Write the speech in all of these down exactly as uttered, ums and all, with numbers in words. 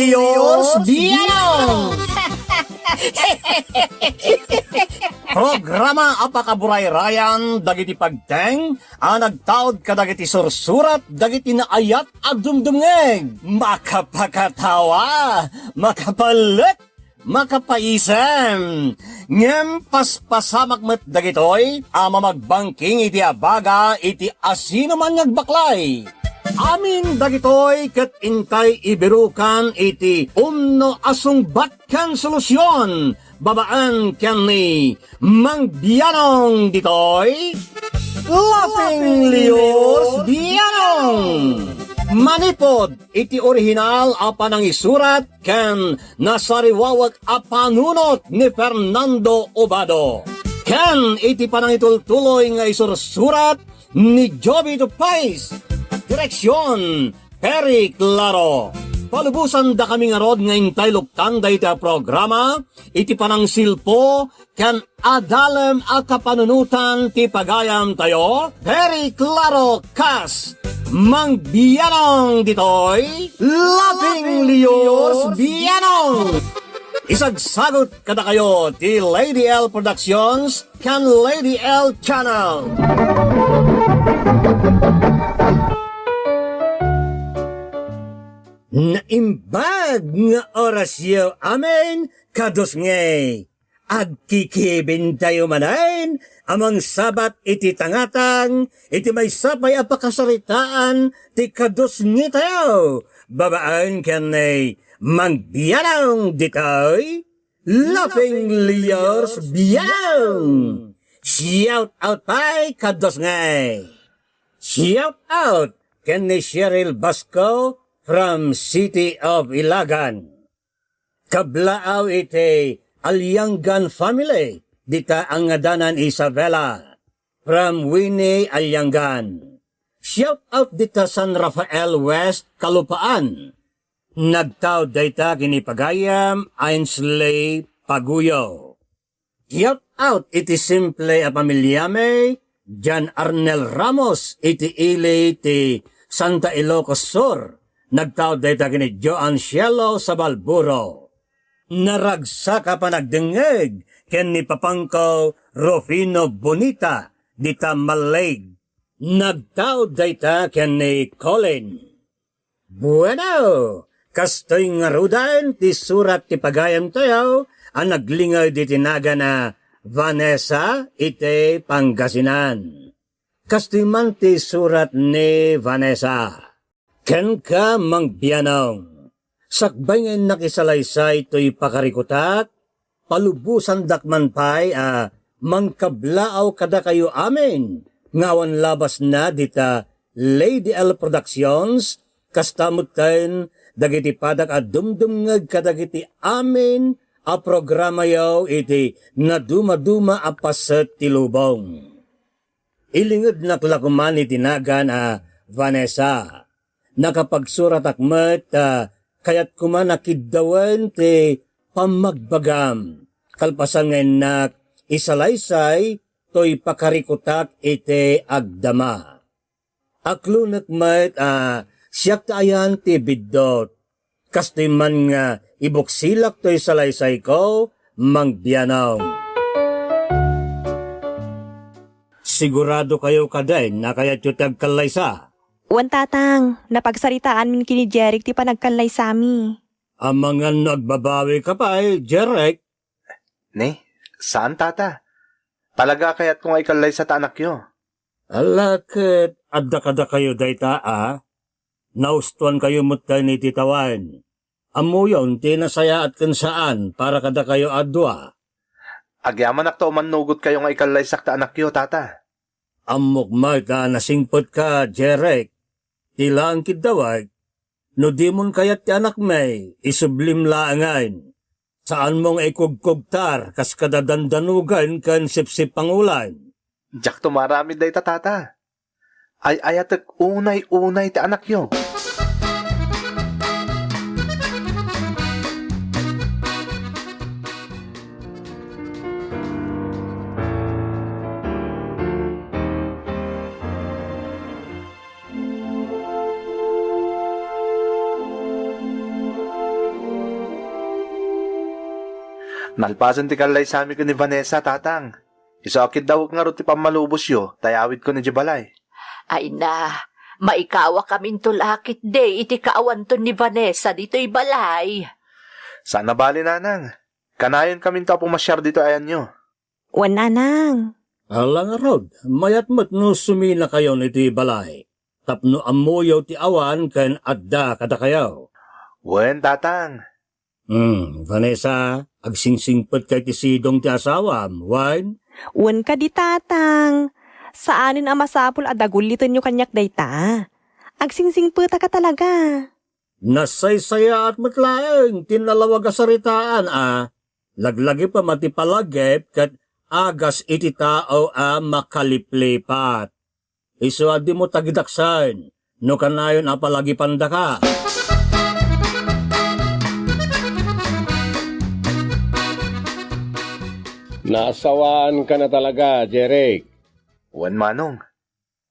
Dios Bianong! Programa a pakaburayrayan dagiti pagteng a nagtaud kadagiti sursurat dagiti naayat a dumdumngeg. Makapakatawa, makapalek, makapaisem. Ngem paspasamak met dagitoy a mamagbangking iti abaga iti asinoman nga agbaklay. Amin dagitoy ket intay ibirukan iti umno a sungbat ken solusion babaen ken ni Mang Bianong ditoy, Laughing Leos Bianong. Manipud iti orihinal a panangisurat ken nasariwawek a panunot ni Fernando Obado, ken iti panangitultuloy nga isursurat ni Joby Tupais, direksion, Perry Claro. Palubosan dakami ngarud nga intay luktan dayta a programa iti panangsilpo ken adalem a kapanunotan ti pagayamtayo, Perry Claro kas Mang Bianong ditoy, Laughing Leos Bianong. Isagsagut kadakayo ti Lady L Productions ken Lady L Channel. Naimbag nga orasyo amin, kadusngeg. Agkikibintayo manen a mangsabat iti tangatang iti maysa pay a pakasaritaan ti kadusngetayo babaen ken ni Mang Bianong ditoy, Laughing Leos Bianong. Shout out pay kadusngeg. Shout out ken ni Cheryl Basco from City of Ilagan. Kablaaw iti Aliangan family dita a ngadanan Isabela from Winnie Aliangan. Shout out dita San Rafael West, Kalupaan. Nagtaud dayta ken ni pagayam Ainsley Paguyo. Shout out iti simple a pamiliami, Jan Arnel Ramos iti ili ti Santa Ilocos Sur. Nagtaud dayta ken ni Joan Cielo Sabalburo. Naragsak a panagdengngeg ken ni papangko Rufino Bonita dita Malig. Nagtaud dayta ken ni Colin. Bueno, kastoy ngaruden ti surat ti pagayamtayo a naglinged iti nagan a Vanessa iti Pangasinan. Kastoy man ti surat ni Vanessa. Kenka, Mang Bianong, sakbay nga innak isalaysay toy pakarikutak, palubosandak man pay a mangkablaaw kadakayo amin nga awan labasna dita Lady L Productions, kasta metten dagiti padak a dumdumngeg kadagiti amin a programayo iti nadumaduma a paset ti lubong. Ilingednak la koman iti nagan a Vanessa. Nakapagsuratak met ta kayat koma a kiddawen ti pammagbagam. Kalpasan nga innak isalaysay toy pakarikutak iti agdama. Aklonek met a siak ti ayan ti biddut. Kastoy man nga ibuksilak toy salaysayko, Mang Bianong. Sigurado kayo kadin a kayatyo ti agkallaysa? Wen, Tatang, napagsaritaanmin ken ni Jeric ti panagkallaysami. Amangan no agbabawi ka pay, Jeric? Ni, saan, Tata. Talaga kayatko nga ikallaysa ta anakyo. Ala, ket adda kadakayo dayta a? Naustuankayo metten iti tawen. Ammoyon ti nasayaat ken saan para kadakayo a dua. Agyamanak ta umannugotkayo nga ikallaysak ta anakyo, Tata. Ammok met a nasingpetka, Jeric. Ti laeng kiddawek, no dimon kayat ti anakmi, isublim laengen. Saanmo nga ikugkugtar kas kada dandanugen ken sipsippangulan. Diakto maaramid dayta, Tata. Ay-ayatek unay-unay ti anakyo. Nalpasen ti kallaysami ken ni Vanessa, Tatang. Isu a kiddawek ngarud ti pammalubosyo, ta yawidkon idiay balay. Ay na, maikawakaminto la ketdi iti kaawanton ni Vanessa ditoy balay. Saan a bali, Nanang. Kanayonkaminto a pumasiar ditoy ayanyo. Wen, Nanang. Ala ngarud, mayat met no suminakayon iti balay, tapno ammoyo ti awan ken adda kadakayo. Wen, Tatang. Hmm, Vanessa, agsingsingpetka iti sidong ti asawam, wen? Wen kadi, Tatang. Saanen a masapul a dagullitenyo kaniak dayta. Agsingsingpetaka talaga. Nasaysayaat met laeng ti nalawag a saritaan a, laglagipem a ti palagip ket agas iti tao a makaliplipat. Isu a dimo tagidaksen no kanayon a palagipandaka. Naasawaankana talaga, Jeric. Wen, Manong.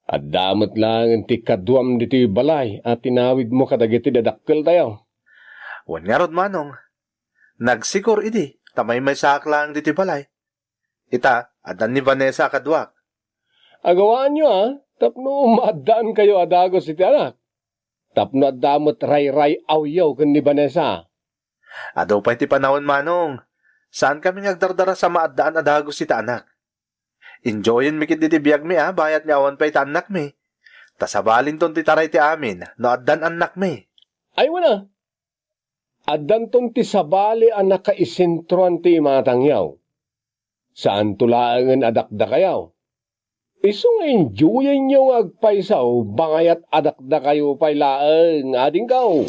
Adda met laengen ti kaduam ditoy balay a tinawidmo kadagiti dadakkeltayo. Wen ngarud, Manong. Nagsiguro idi ta maymaysaak laeng ditoy balay. Ita, addan ni Vanessa a kaduak. Agawaanyo, a, tapno maaddaankayo a dagus iti anak. Tapno adda met rayray-awyo ken ni Vanessa. Adu pay ti panawen, Manong. Saankami nga agdardaras a maaddaan a dagus iti anak. Enjoyenmi ketdi ti biagmi a bayat nga awan pay ti annakmi. Ta sabalinton ti taray ti amin no addan annakmi. Ay, wen a, addanton ti sabali a nakaisentroan ti imatangyo. Saanto laengen a dakdakayo. Isu nga enjoyenyo nga agpayso, bangayat a dakdakayo pay laeng, adingko.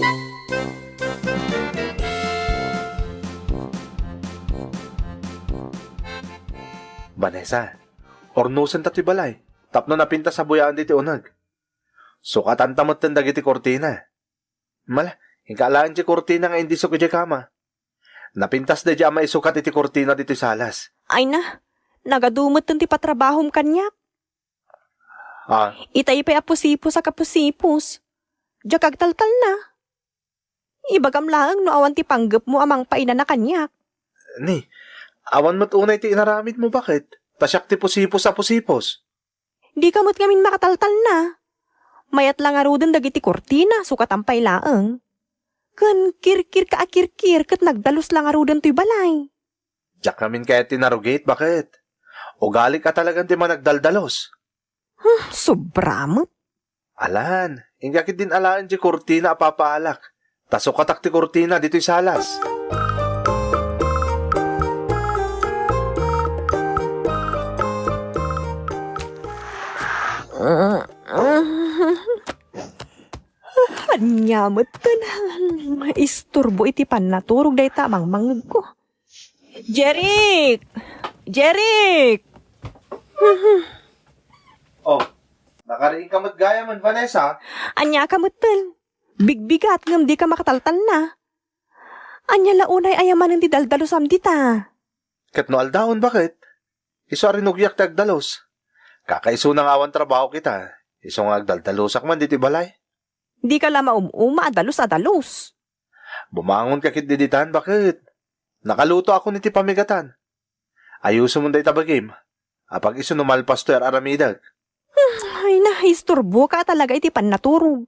Vanessa, urnosenta ti balay, tapno napintas a buyaan ditoy uneg. Sukatanta metten dagiti kurtina. Mala, inka alaen ti kurtina nga indisok idiay kama. Napintas daydi a maisukat iti kurtina ditoy salas. Ay na, nagadu metten ti patrabahom kaniak. Ah. Itay pay a pusipos a kapusipos. Diak agtaltalna. Ibagam laeng no awan ti panggepmo a mangpainana kaniak. Ni, awan met unay ti inaramidmo, baket? Ta siak ti pusipos a pusipos. Dika met ngamin makataltalna. Mayat la ngaruden dagiti kurtina, sukatan pay laeng. Ken kirkirka a kirkir ket nagdalus la ngaruden toy balay. Diak ngamin kayat ti narugit, baket? Ugalik a talagan ti managdaldalos. Hmm, sobra met. Alan, inka ketdin alaen ti kurtina a papaalak. Ta sukatak ti kurtina ditoy salas. Ania metten? Isturbo iti pannaturog dayta a mangmangngegko. Jeric! Jeric! Oh, nakariingka met gayamen, Vanessa? Ania ka metten? Bigbigat ngem dika makataltalna. Ania la unay aya manen ti daldalosam dita? Ket no aldawen, baket? Isu a rinugyak ti agdalus. Kakaisuna nga awan trabaho kita. Isu nga agdaldalosak man ditoy balay. Dika la maum-uma a dalus a dalus. Bumangonka ketdi ditan, baket? Nakalutoakon iti pamigatan. Ayusem dayta bagim. Apag-isu no malpasto ti ar-aramidek. Hmm, ay na, isturboka talaga iti pannaturog.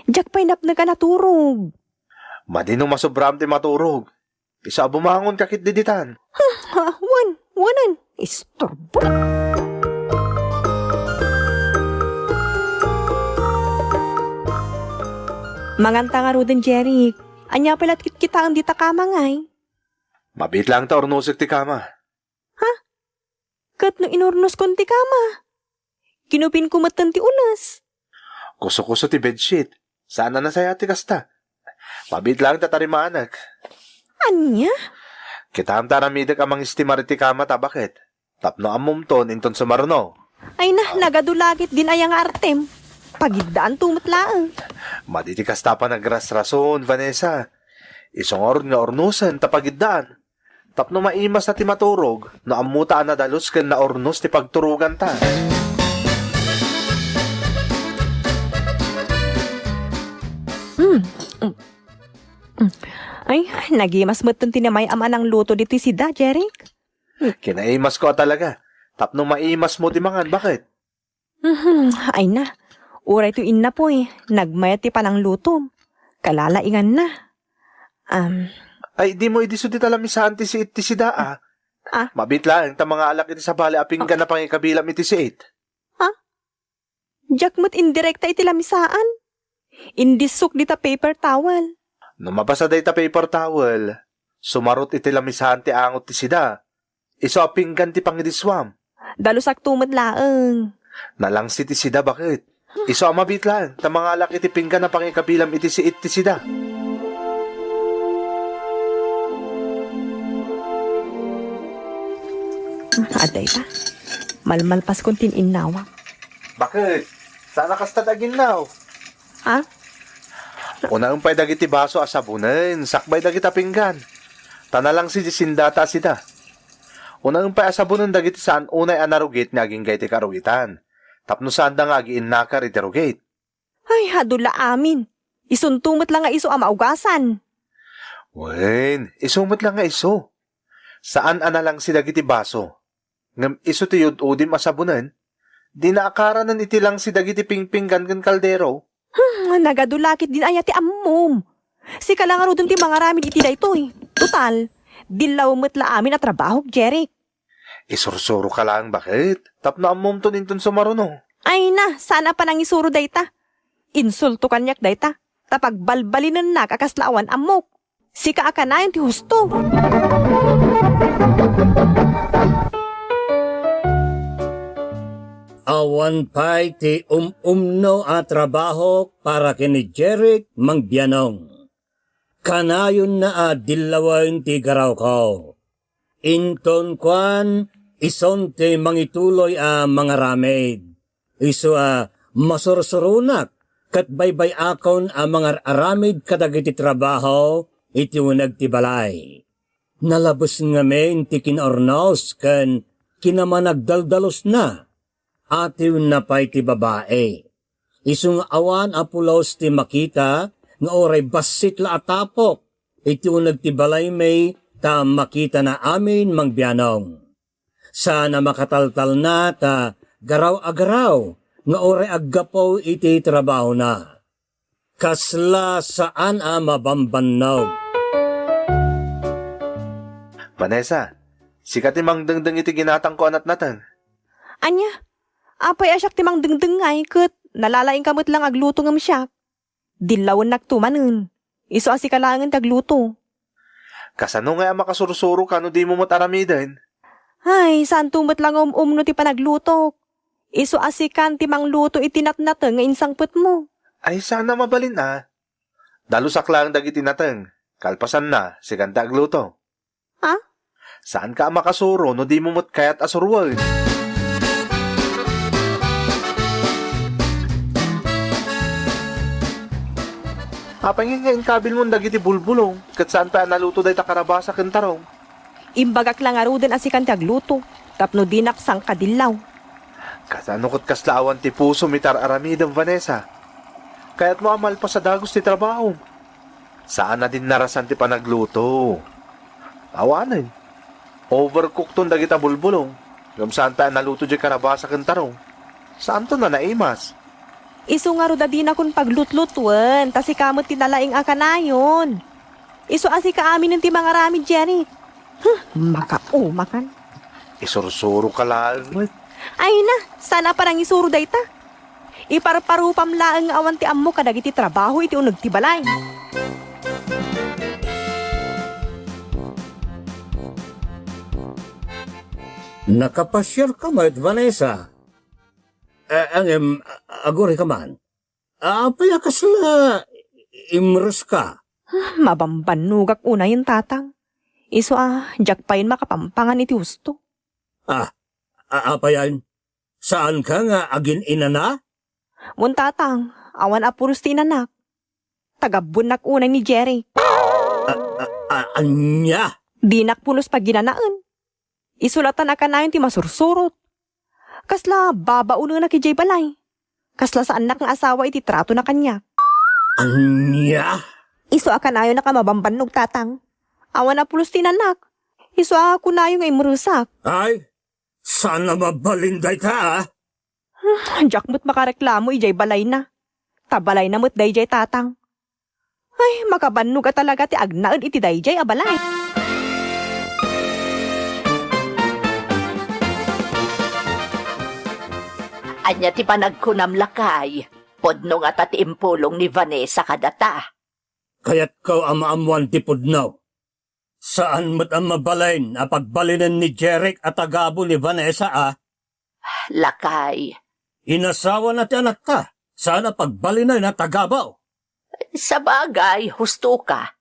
Diak pay napnek a naturog. Madi no masobraam ti maturog. Isu a bumangonka ketdi ditan. Hmm, ha, wen, wenen, isturbo. Manganta ngaruden, Jeric. Ania pay la ti kitkitaem dita kama ngay? Mabiit laeng ta urnosek ti kama. Ha? Ket no inurnoskon ti kama? Kinupinko metten ti ules. Kuso-kuso ti bedsheet. Saan a nasayaat ti kasta. Mabiit laeng ta tarimaanek. Ania? Kitaem ta aramidek a mangistimar iti kama ta, baket? Tapno ammomton inton sumarno. Ay na, nagadu la ketdin aya nga artem. Pagiddaanto met laeng. Madi ti kasta a panagrasrason, Vanessa. Isu ngarud nga urnosen ta pagiddaan. Tapno maimasa ti maturog no ammota a nadalus ken naurnos ti pagturoganta. Hmm. Mm. Ay, nagimas met ti namay-am a nangluto ditoy sida, Jeric. Kinaimasko a talaga. Tapno maimasmo ti mangan, baket? Mhm, ay na. Uray toy innapoy, nagmayat ti pananglutom. Kalalainganna. Am. Ay, dimo idi sudi ta lamisaan ti siit ti sida, a. Ah? Mabiit laeng ta mangaalak iti sabali a pinggan a pangikabilam iti siit. Ah? Diak met indirekta iti lamisaan. Indissok dita paper towel. No mabasa dayta paper towel, sumarot iti lamisaan ti angot ti sida. Isu a pinggan ti pangidissuam. Dalusakto met laeng. Nalangsi ti sida, baket. Isu a mabiit laeng ta mangaalak iti pinggan a pangikabilam iti siit ti sida. Adda ita. Malmalpaskon ti innawak. Baket? Saan a kasta ti aginnaw? Ha? Unaem pay dagiti baso a sabonen, sakbay dagita pinggan. Ta nalangsi ti sindata a sida. Unaem pay a sabonen dagiti saan unay a narugit nga agingga iti karugitan, tapno saanda nga agiinnakar iti rugit. Ay, adu la amin. Isunto met la nga isu a maugasan. Wen, isu met la nga isu. Saan a nalangsi dagiti baso. Ngem isu ti ud-udim a sabonen, dina akaranen iti langsi dagiti pingpinggan ken kaldero. Hmm, nagadu la ket din aya ti ammom. Sika la ngaruden ti mangaramid iti daytoy. Total, dillaw met la amin a trabahok, Jeric. Isursuroka laeng, baket, tapno ammomton inton sumaruno. Ay na, saan a panangisuro dayta. Insulto kaniak dayta, ta pagbalbalinennak a kasla awan ammok. Sika a kanayon ti husto. Awan pay ti um-umno a trabahok para ken ni Jeric Mangbianong. Kanayonna a dillawen ti garawko. Inton kuan, isun ti mangituloy a mangaramid. Isu a masursuronak ket baybay-akon a mangar-aramid kadagiti trabaho iti uneg ti balay. Nalabes ngamin ti kinaurnos ken kinamanagdaldalusna. Atiwna pay ti babai. Isu nga awan a pulos ti makita nga uray bassit la a tapok iti uneg ti balaymi ta makitana amin mangbianong. Saan a makataltalna ta garaw a garaw nga uray aggapu iti trabahona. Kasla saan a mabambannog. Vanessa, sika ti mangdengdeng iti ginatangko a natnateng. Ania? Apay a siak ti mangdengdengngay ket nalalaingka met la nga agluto ngem siak? Dillawennakto manen. Isu a sika laengen ti agluto. Kasano ngay a makasursuroka no dimo met aramiden? Ay, saanto met la nga um-umno ti panaglutok. Isu a sikan ti mangluto iti natnateng nga insangpetmo. Ay, saan a mabalin a. Dalusak laeng dagiti nateng. Kalpasanna, sikan ti agluto. Ha? Saanka a makasuro no dimo met kayat a suroen. Apay nga inkabilmon dagiti bulbulong ket saan pay a naluto dayta karabasa ken tarong? Imbagak la ngaruden a sikan ti agluto tapno dinak sangkadillaw. Kasano ket kasla awan ti pusom iti ar-aramidem, Vanessa? Kayatmo a malpas a dagus ti trabahom? Saan a dinnarasan ti panagluto. Awanen. Overcookton dagita bulbulong. Ngem saan pay a naluto diay karabasa ken tarong. Saanton a naimas? Isu ngarud a dinakon paglutlutoen, ta sika met ti nalaing a kanayon. Isu a sika aminen ti mangaramid, Jeric. Huh, makaumakan. Isursuro ka laeng met. Ay na, saan a panangisuro dayta? Iparparupam laeng nga awan ti ammo kadagiti trabaho iti uneg ti balay. Nakapasiarka met, Vanessa. A-, angem, a-, agurayka man. Apay a kasla imreska? Ah, mabambannogak unayen, Tatang. Isu a, diak payen makapampangan iti husto. Ah, a-, apayan? Saanka nga agin-inana? Wen, Tatang, awan a pulos ti inanak. Tagabbuennak unay ni Jeric. A-, a-, a-, ania? Dinak pulos paginanaen. Isu la tan a kanayon ti masursurot. Kasla babaonenak idiay balay. Kasla saannak nga asawa iti tratona kaniak. Ania? Isu a kanayonak a mabambannog, Tatang. Awan a pulos ti inanak. Isu a kunayo nga imresak. Ay, saan a mabalin dayta, a? Hmm, diak met makareklamo idiay balayna. Ta balayna met daydiay, Tatang. Ay, makabannog a talaga ti agnaed iti daydiay a balay. Ania ti panagkunam, lakay? Pudno ngata ti impulong ni Vanessa kadata. Kayatko a maammoan ti pudno. Saan met a mabalin a pagbalinen ni Jeric a tagabu ni Vanessa, a? Lakay. Inasawana ti anakta. Saan a pagbalinen a tagabu. Sabagay, husto ka.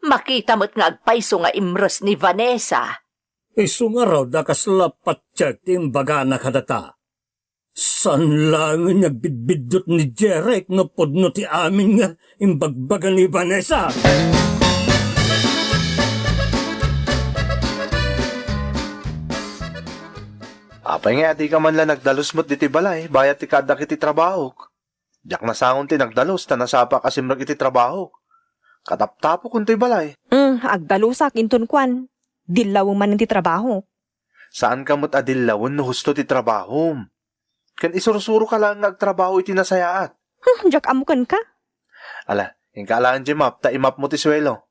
Makita met nga agpayso nga imres ni Vanessa. Isu ngarud a kasla patiek ti imbagana kadata. Saan laengen nga agbidbiddut ni Jeric no pudno ti amin nga imbagbaga ni Vanessa? Apay nga adika man la nagdalus met ditoy balay bayat ti kaaddak iti trabahok? Diak nasangon ti nagdalus ta nasapak a simrek iti trabahok. Kataptapok intoy balay. Mm, agdalusak inton kuan. Dillawem manen ti trabahok. Saan ka met a dillawen no husto ti trabahom. Ken isursuro ka laeng nga agtrabaho iti nasayaat. Hmm, diak ammo kenka. Ala, inka laeng diay map ta imapmo ti suelo.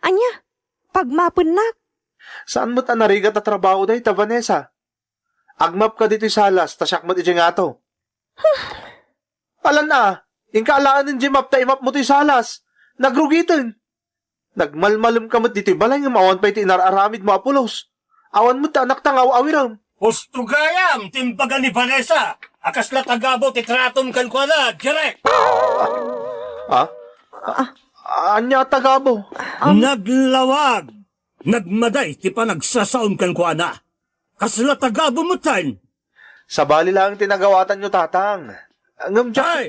Ania? Pagmapennak? Saan met a narigat a trabaho dayta, Vanessa? Agmap ka ditoy salas, ta siak met idiay ngato. Alan a, inka alaen diay map ta imapmo toy salas. Nagrugiten. Nagmalmalem ka met ditoy balay ngem awan pay ti inar-aramidmo a pulos. Awan met ti anakta nga aw-awirem. Husto gayam ti imbaga ni Vanessa a kasla tagabu ti tratom kenkuana, Jeric. Ah? Ah? Ania a tagabu? Naglawag! Nagmaday ti panagsasaom kenkuana. Kasla tagabu metten. Sabali laeng ti nagawatanyo, Tatang. Ngem diak Ay!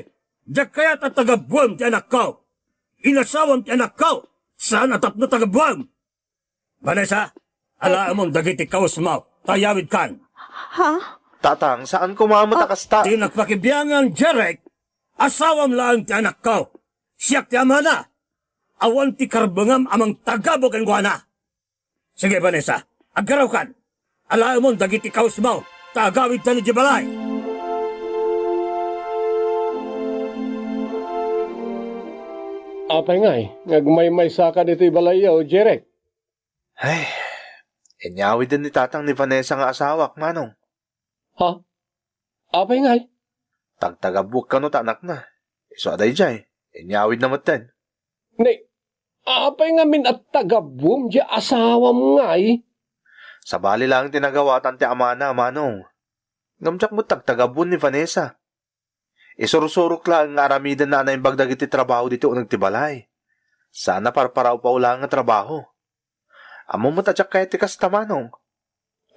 Diak kayat a tagabuem ti anakko. Inasawam ti anakko. Saan a tapno tagabuem. Vanessa, alaemon dagiti kawesmo, ta yawidkan. Ha? Tatang, saan koma met a kasta. Ti nagpakibiangan, Jeric, asawam laeng ti anakko. Siak ti amana. Awan ti karbengam a mangtagabu kenkuana. Sige, Vanessa, aggarawkan. Alaemon dagiti kawesmo, ta agawidtan idiay balay. Apay ngay, nga agmaymaysaka ditoy balayyo, Jeric? Ay, inyawiden ni Tatang ni Vanessa nga asawak, Manong. Ha? Apay ngay? Tagtagabuek kano ta anakna. Isu a daydiay, inyawidna metten. Ni, apay ngamin a tagabuem diay asawam ngay? Sabali laeng ti nagawatan ti amana, Manong. Ngem diak met tagtagabuen ni Vanessa. Isursurok laeng nga aramidenna a naimbag dagiti trabaho ditoy uneg ti balay. Saan a parparawpaw laeng nga trabaho. Ammom met a diak kayat ti kasta, Manong.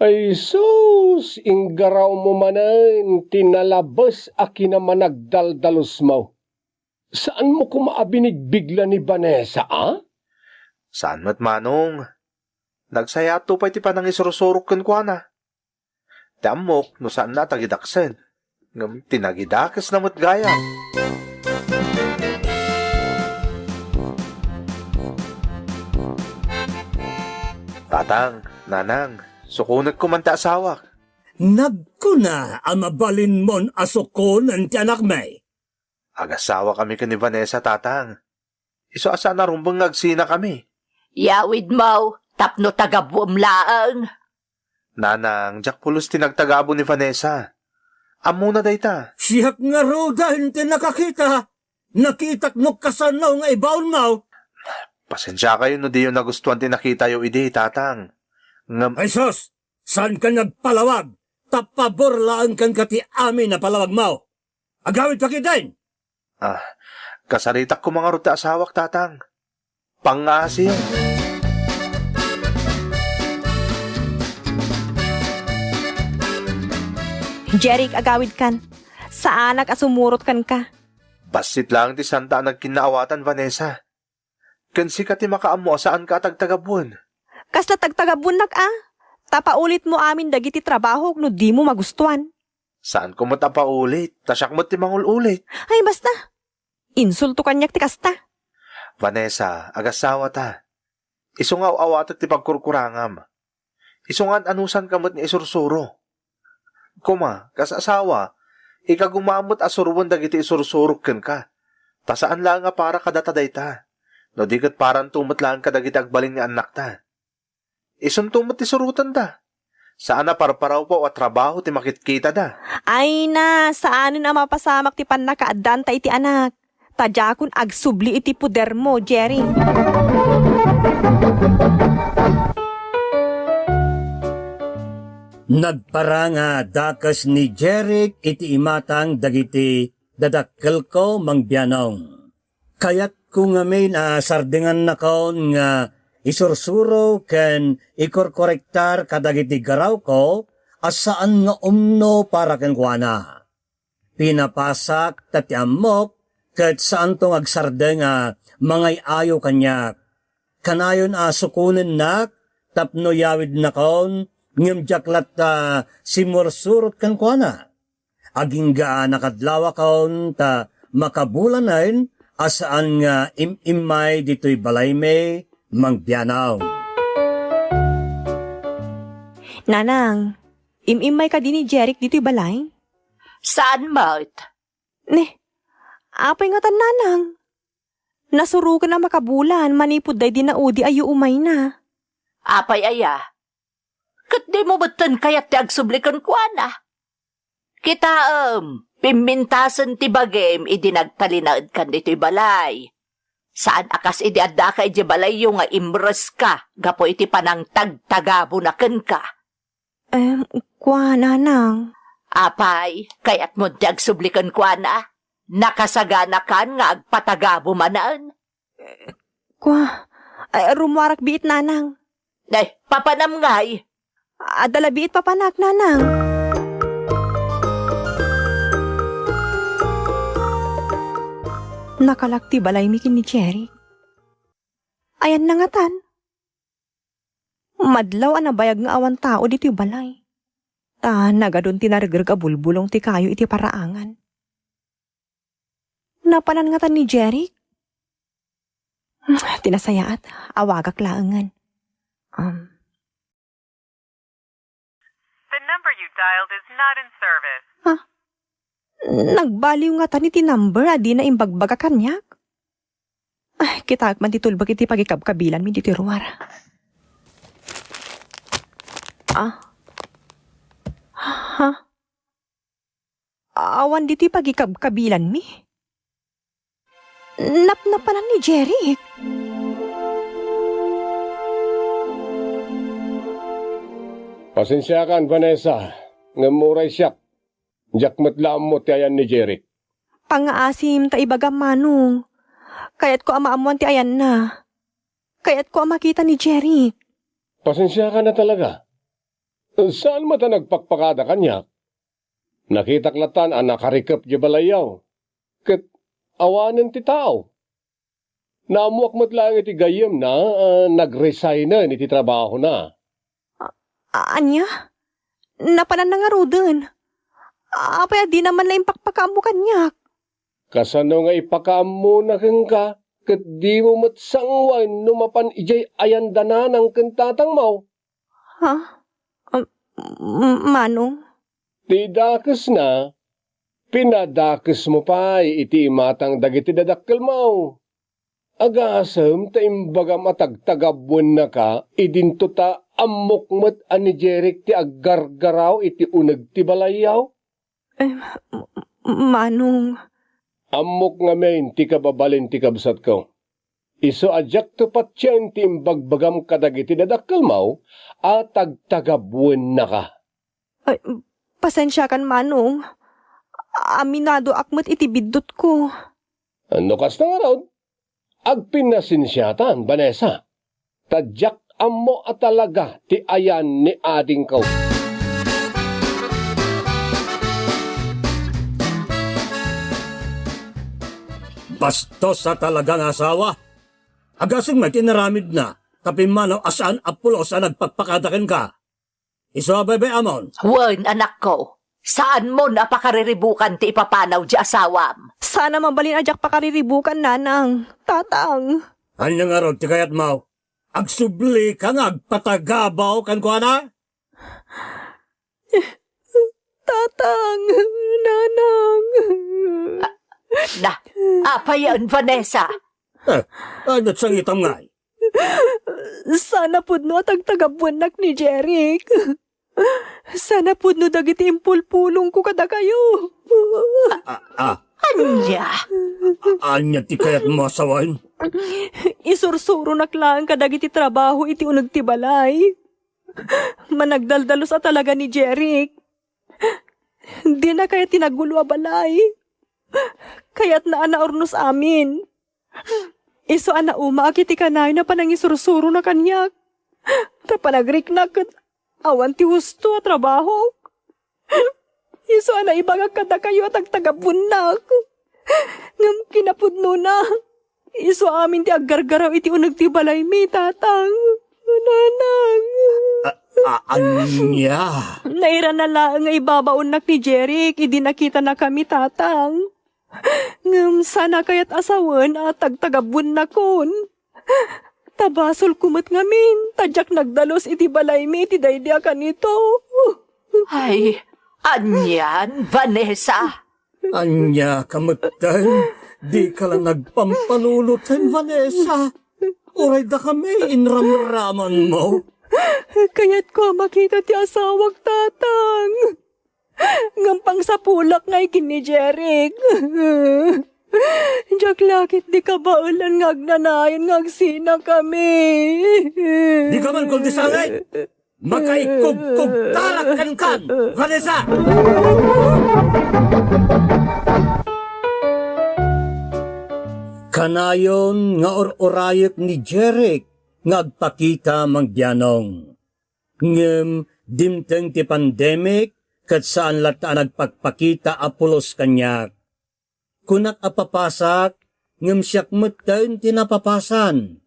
Ay sus, inggarawmo manen ti nalabes a kinamanagdaldalusmo. Saanmo koma a binigbigla ni Vanessa, a? Saan met, Manong. Nagsayaatto pay ti panangisursurok kenkuana. Ti ammok no saanna a tagidaksen. Ngem tinagidakesna met gayam. Tatang, Nanang, sukonekko man ti asawak. Nagkuna a mabalinmon a sukonen ti anakmi. Agasawakami ken ni Vanessa, Tatang. Isu a saan a rumbeng nga agsinakami. Yawidmo, tapno tagabuem laeng. Nanang, diak pulos ti nagtagabu ni Vanessa. Ammona dayta. Siak ngaruden ti nakakita. Nakitak no kasano nga ibaonmo. Pasensiakayo no diyo nagustuan ti nakitayo idi, Tatang. Ngem Ay sus! Saanka nga agpalawag? Ta pabor laeng kenka ti amin a palawagmo. Agawidka ketdin! Ah, kasaritak koma ngarud ti asawak, Tatang. Pangngaasiyo. Jeric, agawidkan. Saanak a sumurot kenka. Bassit laeng ti saanta a nagkinnaawatan, Vanessa. Ken sika ti makaammo a saanka a tagtagabuen. Kasla tagtagabuen, nak, a? Ta paulitmo amin dagiti trabahok no dimo magustuan. Saanko met a paulit, ta siak met ti mangul-ulit. Ay, basta. Insulto kaniak ti kasta. Vanessa, agasawata. Isu nga aw-awatek ti pagkurkurangam. Isu nga an-anusanka met nga isursuro. Koma, kas asawa, ikagumam met a suroen dagiti isursurok kenka. Ta saan laeng a para kadata dayta. No di ket paranto met laeng kadagiti agbalin nga annakta. Isunto met ti surotenda. Saan a parparawpaw a trabaho ti makitkitada. Ay na, saanen a mapasamak ti pannakaaddanta iti anak. Ta diakon agsubli iti podermo, Jerry. Nagparang a dakes ni Jeric iti imatang dagiti dadakkelko, Mang Bianong. Kayatko ngamin a sardengannakon nga isursuro ken ikorkorektar kadagiti garawko a saan nga umno para kenkuana. Pinapasak ta ti ammok ket saanto nga agsardeng a mangay-ayo kaniak. Kanayon a sukonennak tapno yawidnakon, ngem diak latta simursurot kenkuana. Agingga a nakadlawakon ta makabulanen a saan nga im-immay ditoy balaymi, Mang Bianong. Nanang, im-immay kadi ni Jeric ditoy balay? Saan met? Ne, apay ngatan, Nanang? Nasuroken a makabulan manipud daydi naudi a yuumayna. Apay aya? Ket dimo metten kayat ti agsubli kenkuana? Kitaem, pimmintasen ti bagim idi nagtalinaedkan ditoy balay. Saan a kas idi addaka idiay balayyo nga imreska gapu iti panangtagtagabona kenka. Em, kua, Nanang. Apay, kayatmon ti agsubli kenkuana? Nakasaganakan nga agpatagabo manen? Kua, ay, rummuarak biit, Nanang. Ay, papanam ngay? Adda la biit papanak, Nanang. Nakalak ti balaymi ken ni Jeric. Ayanna ngatan? Madlaw a nabayag nga awan tao ditoy balay. Ta nagadun ti naregreg a bulbulong ti kayo iti paraangan. Napanan ngatan ni Jeric? Ti nasayaat, awagak laengen. Um. The number you dialed is not in service. Ha? Nagbaliw ngatan iti number a dina imbagbaga kaniak? Ay, kitaek man ti tulbek iti pagikabkabilanmi ditoy ruar. Ah. Ha? Awan ditoy pagikabkabilanmi. Napnapanan ni Jeric. Pasensiakan, Vanessa, ngem uray siak, diak met la ammo ti ayan ni Jeric. Pangngaasim ta ibagam, Manong. Kayatko a maammoan ti ayanna. Kayatko a makita ni Jeric. Pasensiakan a talaga. Saan met a nagpakpakada kaniak? Nakitak latan a nakarikep idiay balayyo. Ket awanen ti tao. Naammoak met laeng iti gayyemna a nagresignen iti trabahona. A-, ania? Napananna ngaruden? Apay a dina man la impakpakaammo kaniak? Kasano nga ipakaammona kenka ket dimo met sangoen no mapan idiay ayan da nanang ken tatangmo? Ha? Um, m-, Manong? Ti dakesna, pinadakesmo pay iti imatang dagiti dadakkelmo. Agasem ta imbagam a tagtagabuennaka idinto ta ammok met a ni Jeric ti aggargaraw iti uneg ti balayyo? Em, m-, m-, Manong. Ammok ngamin ti kababalin ti kabsatko. Isu a diakto patien ti imbagbagam kadagiti dadakkelmo a tagtagabuennaka. Ay, pasensiakan, Manong. Aminadoak met iti biddutko. No kasta ngarud, agpinnasensiatan, Vanessa. Ta diak ammo a talaga ti ayan ni adingko. Bastos a talaga nga asawa. Agasem met ti inaramidna, ta pimmanaw a saan a pulos a nagpakpakada kenka. Isu a baybay-amon. Wen, anakko, saanmon a pakariribukan ti ipapanaw ti asawam. Saan a mabalin a diak pakariribukan, Nanang, Tatang. Ania ngarud ti kayatmo? Agsublika nga agpatagabaw kenkuana? Tatang, Nanang. Na, apay, Vanessa? Eh, ania ti sangitam ngay? Saan a pudno a tagtagabuennak ni Jeric. Saan a pudno dagiti impulpulongko kadakayo. Ah, ah. Ania? A-, ania ti kayatmo a sawen? Isursuronak laeng kadagiti trabaho iti uneg ti balay. Managdaldalus a talaga ni Jeric. Dina kayat ti nagulo a balay. Kayatna a naurnos amin. Isu a naumaak iti kanayon a panangisursurona kaniak. Ta panagriknak ket awan ti husto a trabaho. Isu a naibagak kadakayo a tagtagabuennak. Ngem kinapudnona, isu amin ti aggargaraw iti uneg ti balaymi, Tatang. Nanang. A-, a-, ania? Nairana laeng nga ibabaonnak ni Jeric idi nakitanakami, Tatang. Ngem saan a kayat a sawen a tagtagabuennakon. Ta basolko met ngamin, ta diak nagdalus iti balaymi iti daydi a kanito. Ay, anian, Vanessa? Ania ka metten? Dika la nagpampanunoten, Vanessa. Uray dakami inramramanmo. Kayatko a makita ti asawak, Tatang. Ngem pangsapulak ngay ken ni Jeric. Diak la ketdi kabaelan nga agnanayon nga agsinakami. Dika man kundi sangay! Makaikubkubtarak kenkan, Vanessa! Kanayon nga ur-urayek ni Jeric nga agpakita, Mang Bianong. Ngem dimteng ti pandemic ket saan latta a nagpakpakita a pulos kaniak. Kunak a papasak, ngem siak metten ti napapasan.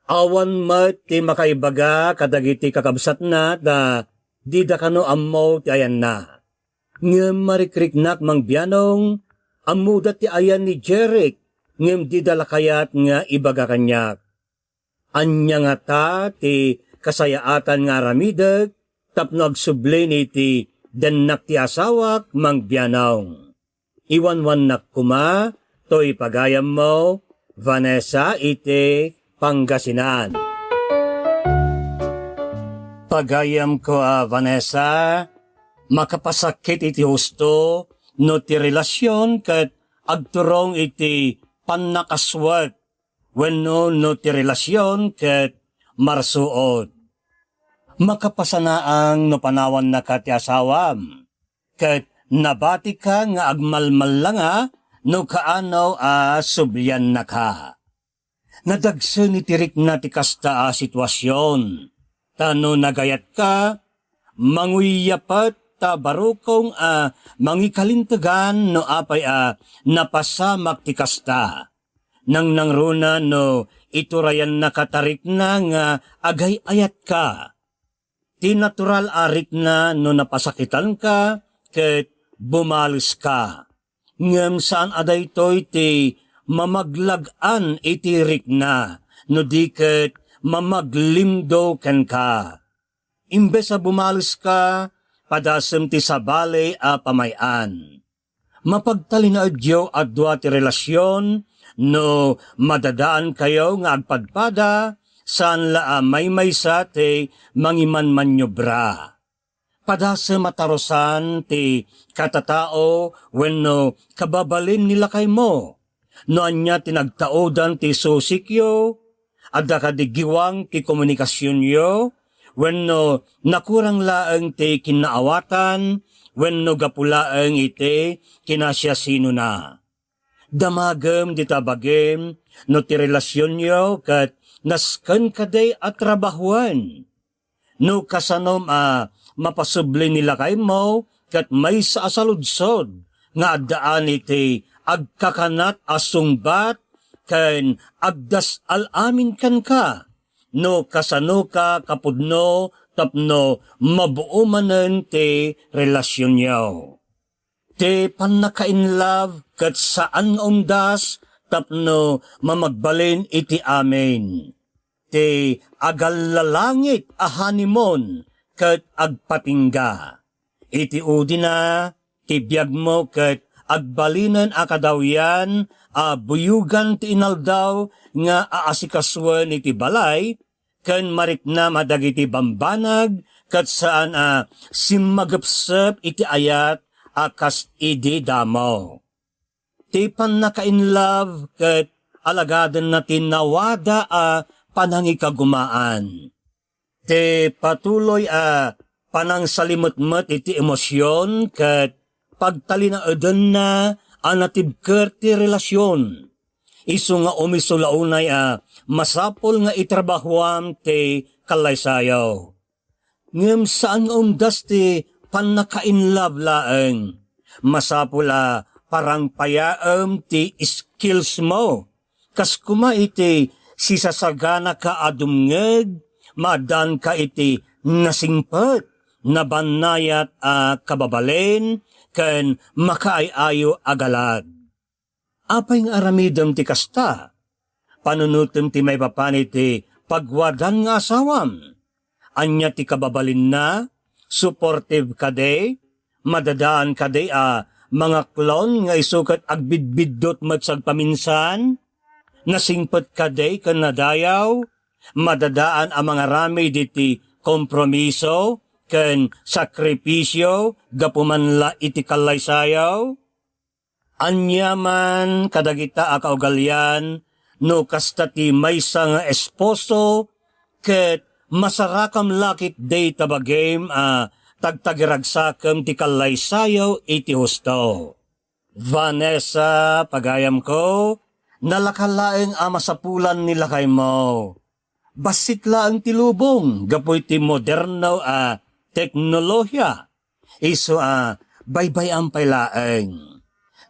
Awan met ti makaibaga kadagiti kakabsatna ta dida kano ammo ti ayanna. Ngem marikriknak, Mang Bianong, ammoda ti ayan ni Jeric, ngem dida la kayat nga ibaga kaniak. Ania ngata ti kasayaatan nga aramidek tapno agsubli iti dennak ti asawak, Mang Bianong? Iwanwannak koma toy pagayammo, Vanessa, iti Pangasinan. Pagayamko a Vanessa, makapasakit iti husto no ti relasion ket agturong iti pannakaswek wenno no ti relasion ket marsuot. Makapasanaang no panawannaka ti asawam, ket nabatika nga agmalmallanga no kaano a subliannaka. Nadagsen iti rikna ti kasta a situasion, ta no nagayatka, manguyapet ta barukong a mangikalintegan no apay a napasamak ti kasta. Nangnangruna no iturayannaka ta rikna nga agay-ayatka. Ti natural a rikna no napasakitanka ket bumaleska. Ngem saan a daytoy ti mamaglag-an iti rikna, no di ket mamaglimdo kenka. Imbes a bumaleska, padasem ti sabali a pamay-an. Mapagtalinaedyo a dua ti relasion no madadaankayo nga agpadpada, saan la a maymaysa ti mangimanmaniobra. Padasem a tarusan ti katatao wenno kababalin ni lakaymo. No ania ti nagtaudan ti susikyo, adda kadi giwang ti komunikasionyo, wenno nakurang laeng ti kinnaawatan, wenno gapu laeng iti kinasiasinona. Damagem dita bagim no ti relasionyo ket nasken kadi a trabahoen. No kasanom a mapasubli ni lakaymo ket maysa a saludsod nga addaan iti agkakanat a sungbat ken agdas-al amin kenka, no kasanoka kapudno tapno mabuo manen ti relasionyo. Ti pannakainlove ket saan nga umdas tapno mamagbalin iti amin. Ti agallalangit a honeymoon ket agpatingga. Iti udina, ti biagmo ket agbalinen a kadawyan a buyogan ti inaldaw nga aasikasuen iti balay ken mariknam a dagiti bambanag ket saan a simmagepsep iti ayat a kas idi damo. Ti pannakainlove ket alagadenna ti nawada a panangikagumaan. Ti patuloy a panangsalimetmet iti emosion ket pagtalinaedenna a natibker ti relasion. Isu nga umiso la unay a masapul nga itrabahoam ti kallaysayo. Ngem saan nga umdas ti pannakainlove laeng. Masapul a parangpayaem ti skills mo. Kas koma iti sisasaganaka a dumngeg, maaddaanka iti nasingpet, nabannayat a kababalin, ken makaay-ayo a galag. Apay nga aramidem ti kasta? Panunotem ti maipapan iti pagwadan nga asawam. Ania ti kababalinna? Supportive kadi? Madadaan kadi a mangaklon nga isu ket agbidbiddut met sagpaminsan? Nasingpet kadi ken nadayaw? Madadaan a mangaramid iti kompromiso ken sakripisio gapu man la iti kallaysayo? Ania man kadagita a kaugalian, no kasta ti maysa nga esposo, ket masarakam la ketdi ta bagim a tagtagiragsakem ti kallaysayo iti husto. Vanessa, pagayamko, nalaka laeng a masapulan ni lakaymo. Bassit laeng ti lubong gapu iti moderno a teknolohia. Isu a baybay-am pay laeng.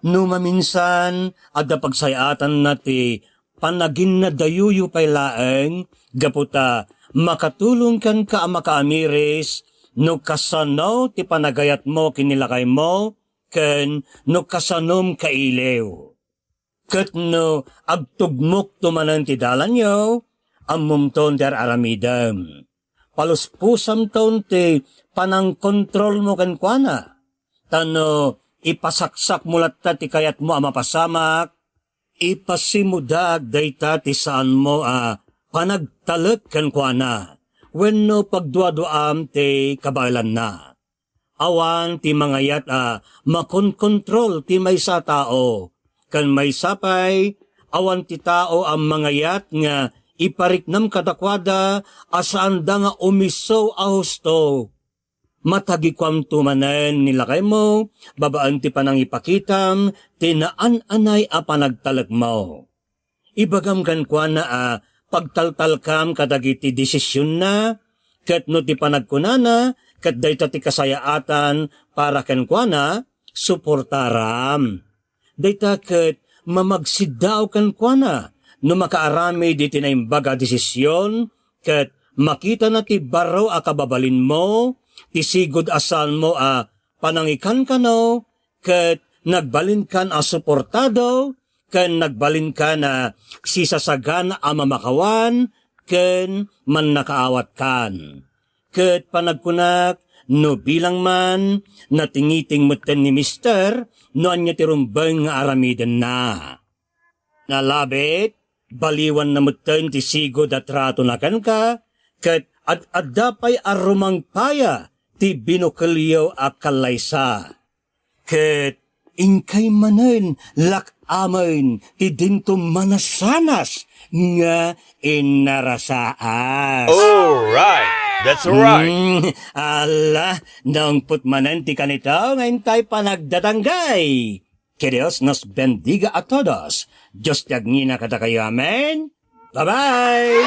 No maminsan, adda pagsay-atanna ti panaginnadayuyo pay laeng gapu ta makatulong kenka a makaamiris no kasano ti panagayatmo ken ni lakaymo ken no kasanom kailiw. Ket no agtugmokto manen ti dalanyo, ammomton ti ar-aramidem. Palusposamton ti panangkontrolmo kenkuana. Ta no ipasaksakmo latta ti kayatmo a mapasamak, ipasimudaag dayta ti saanmo a panagtalek kenkuana wenno pagduaduaam ti kabaelanna. Awan ti mangayat a makonkontrol ti maysa a tao, ken maysa pay, awan ti tao a mangayat nga ipariknam kadakuada a saanda nga umiso a husto. Matagikuamto manen ni lakaymo babaen ti panangipakitam ti naan-anay a panagtalekmo. Ibagam kenkuana a pagtaltalkam kadagiti desisionna, ket no ti panagkunana ket dayta ti kasayaatan para kenkuana, suportaram. Dayta ket mamagsiddaw kenkuana no makaaramid iti naimbag a desision ket makitana ti baro a kababalinmo, ti sigud a saanmo a panangikankano, ket nagbalinkan a suportado, ken nagbalinkan a sisasagana a mamakawan, ken mannakaawatkan. Ket panagkunak, no bilang man, natingiting metten ni Mister no ania ti rumbeng nga aramidenna. Nalabit, baliwanna metten ti sigud a tratona kenka, ket ad-adda pay a rumangpaya ti binukelyo a kallaysa. Ket inkay manen lak-amen ti dinto manasanas nga inarasaas. All right. That's right. Mm, ala, naungpot manen ti kanito nga intay panagdatanggay. Que Dios nos bendiga a todos. Dios ti agngina kadakayo. Amen. Bye-bye!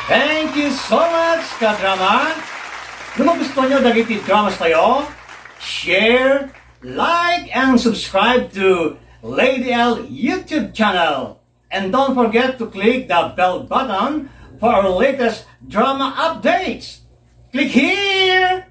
Thank you so much, kadrama! No magustuhan nyo dagiti dramas tayo, share, like, and subscribe to Lady L YouTube channel. And don't forget to click the bell button for our latest drama updates. Click here!